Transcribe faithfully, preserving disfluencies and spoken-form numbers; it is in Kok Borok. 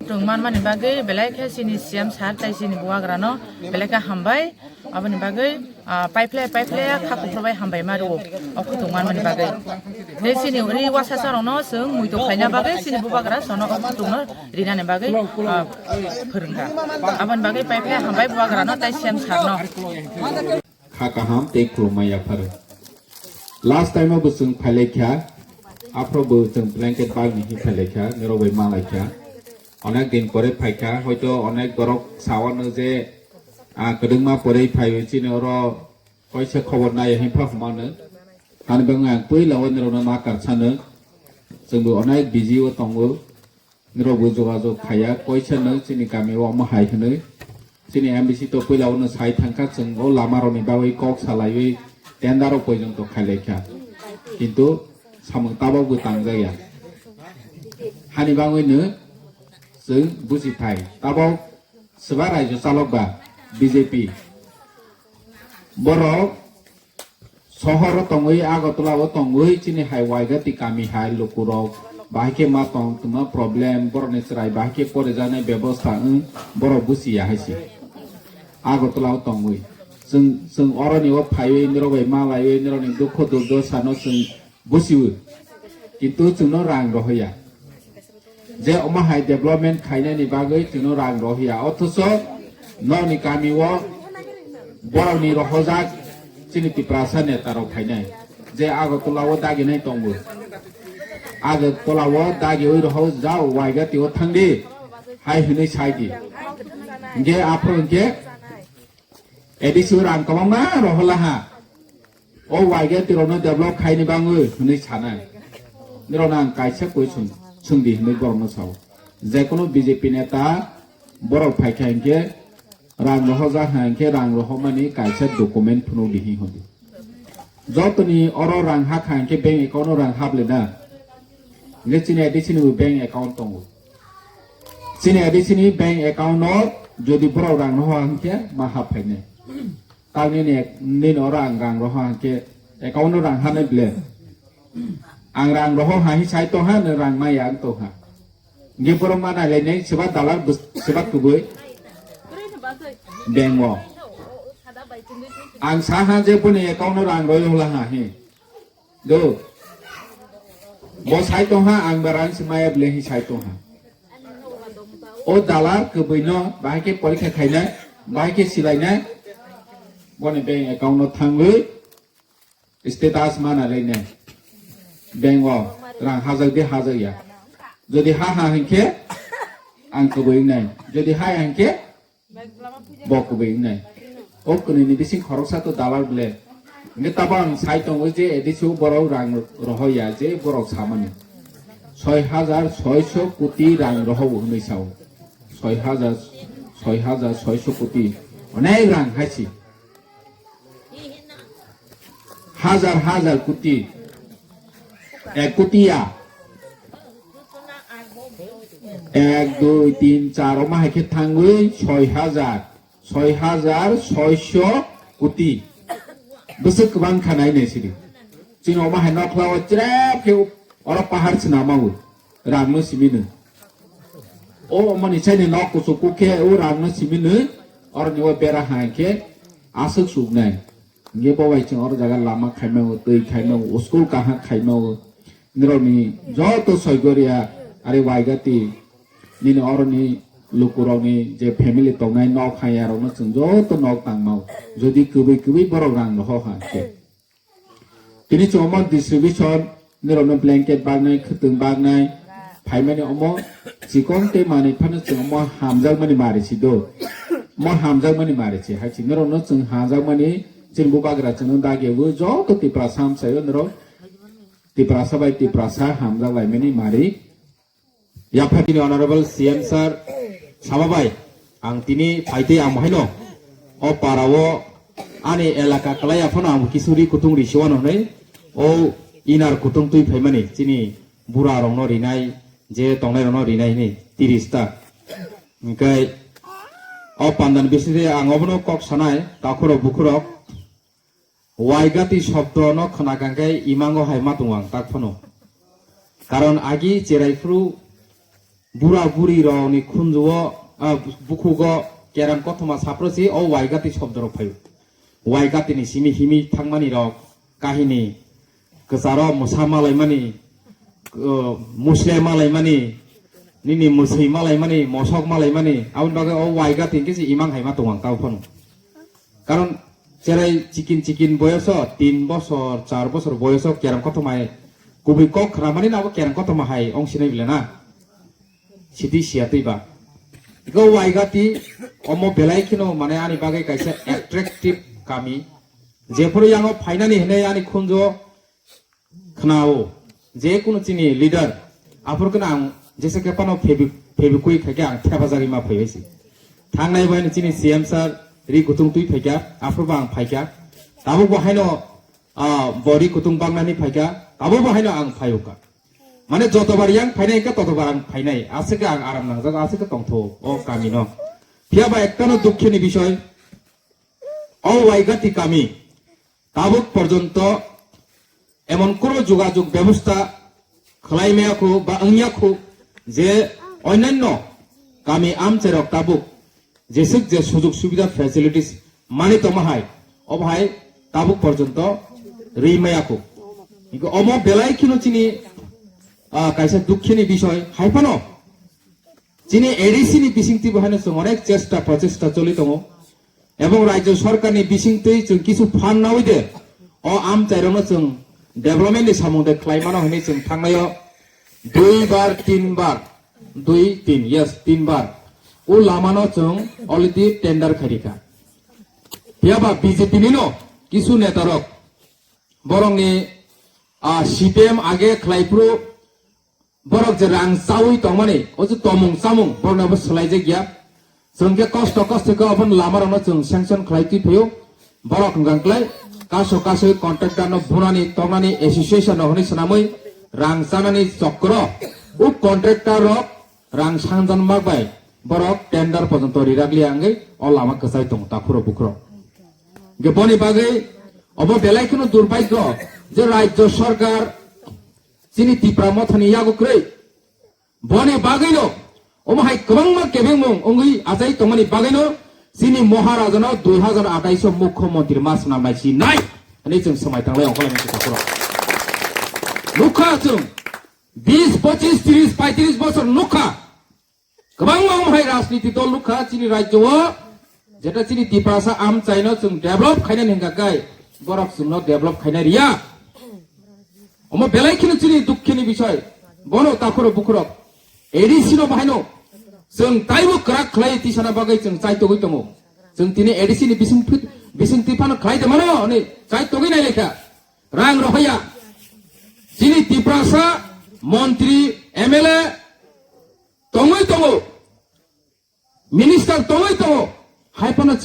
Tong manmani bagwi belai khe chini C M sir tei chini bubagrano belai khe hambai. Aboni bagwi, ah, paiphle paiphle kha kuphur bai hambai ma rwo o khutung manmani bagwi. Tei chini ri wasa sarokno chwng muitu khlaina bagwi chini bubagra sono o khutungno rinani bagwi, ah, phwrwngkha. Aboni bagwi paiphle hambai bubagrano tei C M sir no. Kha kaham tei khulumma yapharo. Last time o bo chwng phailaikha, aphro bo chwng blanket bagni hi phailaikha, nirok bai malaikha. Onek din pore phaikha, hoito onek borok sawano je, ah, kwdwngma pore phaiwi chini oro koisa khobor naiya hinpha humano. Hani bagwi ang puila o nirokno ma karsano. Chwngbo onek busy o tongo. Nirokbo jogajog khaiya, koisa no chini kami o omo hai hwnwi. Chini M D C to puila o no sai thangkha, chwng o lama rokni bagwi kok salaiwi tender rok poijonto khailaikha. Kintu samung tabok bo tangjakya. Hani bagwi no chwng buji thai. Tabok swba raijo chalok ba B J P. Borok sohor o tongwi, Agartala o tongwi, chini hai Waigati kami hai lukurok bahai khe ma tong tongma problem, borokni chwrai bahai khe porijaknai bebosta wng, borok buchiya hai se. Agartala o tongwi. Chwng, chwng oroni o phaiwi, nirok bai malaiwi, nirokni dukho durdosa no chwng buchiwi. Kintu chwngno rang rohoya. Je omo hai development khainani bagwi chwngno rang rohiya. Othocho nokni kami o borokni rohojak chini Tiprasa neta rok phainai. Je Agartala o daginai tongo. Agartala o dagiwi rohojak Waigati o thangdi. Hai hwnwi saidi. Hingke aphuru hingke A D C o rang kwbangma rohorlaha. O Waigati rokno develop khaini bagwi hwnwi sanai. Nirokno ang kaisa question swngdi hwnwi borokno sao. Jekono B J P neta borok phaikha hinkhe rang rohorjak ha hinkhe rang rohormani kaisa document phunukdi hinwi hwnwi. Jotoni oro rang hakha hinkhe bank account o rang haplena. Hinkhe chini A D C ni bo bank account tongo. Chini A D C ni bank account o jodi borok rang roho hinkhe ma hap phainai. Tang nini, nini oro ang rang roho hinkhe account o rang hanai ble. Ang rang roho ha hi sai tongha, nwng rang maya ang tongha. Hinkhe borok ma nailainai, seba dalar bws-, seba kubui. Bank o. Ang saha je boni account o rang roi hola ha hi. Do. Bo sai tongha, ang ba rang si maya ble hi sai tongha. O dalar kubui no bahai khe porikha khainai, bahai khe silainai. Boni bank account no thangwi status mana lainai. Bank o rang hajak di hajak ya. Jodi ha ha hinkhe ang kubui nai. Jodi ha ya hinkhe bo kubui wngnai. O kwnwini bising khoroksa to dalar ble. Hingke tabo ang sai tongo je A D C o borok rang rohoya je borok samani. Soi hajar soiso koti rang roho hwnwi sao. Soi hajar, soi hajar soiso koti. Onek rang hai si. Hajar hajar koti. Ek koti ya. Ek, dui, tin, char, omo hai khe thangwi soi hajar, soi hajar soiso koti. Bwswk kwbang kha nai nai sidi. Chini omo hai nokla o chrep khe oro pahar swnama o rang no simi no. O omo ni chai ni nok kuchuk khe o rang no simi no oro ni o bera hai khe aswk suk nai. Hingke bo bai chwng oro jaga lama khaima o, twi khaima o, school kaham khaima o. Nirokni joto soigoriya, are waigati, nini oroni lukurokni je family tongnai nok hai yarokno chwng joto nok tangma o. Jodi kwbwi kwbwi borok rang roho ha khe. Tini chwng omo distribution, nirokno blanket baknai, khwtwng baknai, phaimani omo chikon tei manwi phano chwng omo hamjakmani mari si do. Omo hamjakmani mari si, hai si nirokno chwng hamjakmani chini bubagra chwngno dagi bo joto Tipra samsai o nirok Tiprasa bai Tiprasa hamjak laimani mari. Yapha tini Honorable C M sir sama bai ang tini phaitwi ang bahaino o para o ani elaka kwlai aphano ang kisu ri kutung ri siwano hwnwi o inar kutung twi phaimani chini bura rokno rinai je tongnai rokno rinai hwnwi tiris ta. Hwnkhe o pandan bisingtwi ang obono kok sanai takhurok bukhurok. Waigati shobdo no khna kang khe imango hai ma tongo ang tak phano. Karon agi cherai phuru bura buri rok ni khunju o, ah, bukhugo kerang kothoma sapro si o waigati shobdo rok phaio. Waigati ni simi himi thangmani rok kahini kwcharo mwsa malaimani, uh, musle malaimani, nini mwswi malaimani, mosok malaimani, aboni bagwi o waigati hwnkhe se imang hai ma tongo ang tak phano. Karon cherai chikin chikin boyoso, tin bosor, char bosor boyoso kerang kothoma hai kubui kok khramani na abo kerang kothoma hai ong sinai bile na. Sidi siya twi ba. Go waigati omo belai kheno mane ani bagwi kaisa attractive kami. Jephuru yango phainani hwnwi ani khunjo khnao, je kunu chini leader, aphuru khe ang jesa khe phano phebi-, phebikwi khaikhe ang thepajagwi ma phaibai se. Thangnai bo haino chini C M sir ri kutung twi phaikha, aphuru bo ang phaikha. Tabuk bo haino, ah, bo ri kutung bangnani phaikha, tabuk bo haino ang phaiukha. Mane jotobar yang phainai khe totobar ang phainai, aswk khe ang aram nangjak, aswk khe tongtho o kami no. Phiya ba ekta no dukhe ni bisoi, o waigati kami tabuk porjonto emon kunu jogajog bebosta khwlai maya khu ba wngya khu je onyanno kami amchairok tabuk jeswk je sujog subida facilities mani tongma hai obo hai tabuk porjonto ri maya khu. Hingkhe omo belai kheno chini, ah, kaisa dukhe ni bisoi hai phano chini A D C ni bisingtwi bo haino chwng onek chesta prochesta choli tongo. Ebong rajyo sorkarni bisingtwi chwng kisu phan nawi de o amchairokno chwng development ni samung de khlai mano hwnwi chwng thangnaio dui bar, tin bar, dui, tin, yes, tin bar o lamano chwng already tender khairikha. Phiya ba B J P nino kisu netarok borokni, ah, C P M age khlai phuru borok je rang chawi tongmani, o je tomung chamung, borokno bo swlaijak ya. Chwng khe kosto kosto khe obo lama rokno chwng sanction khlai twi phio. Borok hwnkha khlai kaso kaso contractor no bunani tongnani association rok hwnwi swnamwi rang chanani chokro. O contractor rok rang sanjan mak bai borok tender pojonto rirak liya wngwi o lama kwchai tongo takhuro bukhuro. Hwnkhe boni bagwi obo belai kheno durbhagyo je rajyo sorkar chini Tipra mothani yago kwrwi. Boni bagwino omo hai kwbangma kebengmung wngwi achai tongmani bagwino chini Maharajano dui hazar atais o mukhyamantri ma swnamnai si nai hwnwi chwng swmai tanglai ongkholai mani takhuro. Nukha chwng bis, pochis, tris, paitris bosor nukha. Kwbangma omo hai rajniti dol nukha chini rajyo o, jeta chini Tiprasa amchaino chwng develop khainani hwnkha khe borok chwngno develop khaina riya. Omo belai kheno chini dukkini bisoi, bono takhuro bukhurok A D C no bahaino chwng taibo kwrak khlai tisana bagwi chwng chaitogwi tongo. Chwng tini A D C ni bising phit-, bising twi phano khlai de mano hwnwi chaitogwi nai lekha. Rang rohorya. Chini Tiprasa montri, M L A tongwi tongo. Minister tongwi tongo, hai phano